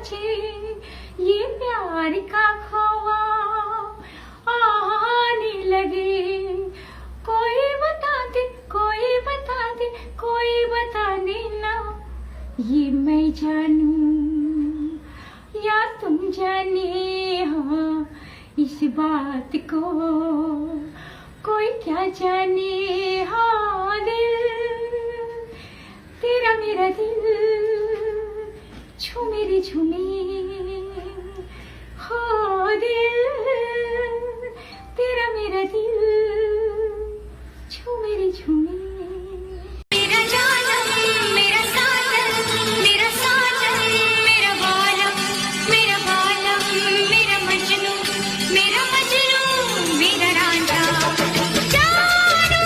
नाचे, ये प्यार का खोवा आने लगे। कोई बता दे, कोई बता दे, कोई बता देना, ये मैं जानूं या तुम जाने। हाँ इस बात को कोई क्या जाने। हाँ दिल तेरा मेरा दिल छू मेरी झूमे, हो दिल तेरा मेरा दिल छू मेरी झूमे। मेरा जानम मेरा साजन, मेरा साजन मेरा बालम, मेरा बालम मेरा मजनू, मेरा मजनू मेरा रांझा। जानू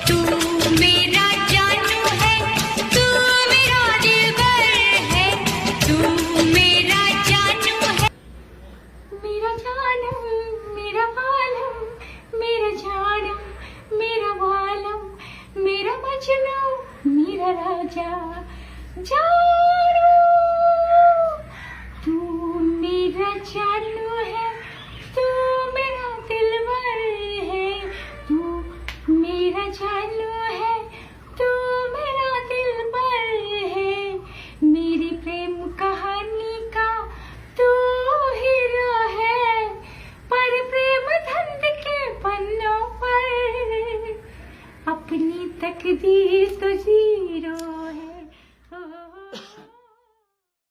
तू मेरा जानू है, तू मेरा दिलबर है, तू मेरा जानू है। मेरा जानम मेरा बालम, मेरा जानम मेरा बालम, मेरा मजनू मेरा राजा। जानू तू मेरा जानू है, तू मेरा दिलबर है, तू मेरा जानू है, तू मेरा दिलबर है। मेरी प्रेम कहानी का तू हीरो है, पर प्रेम धंध के पन्नों पर अपनी तकदीर तो जीरो है।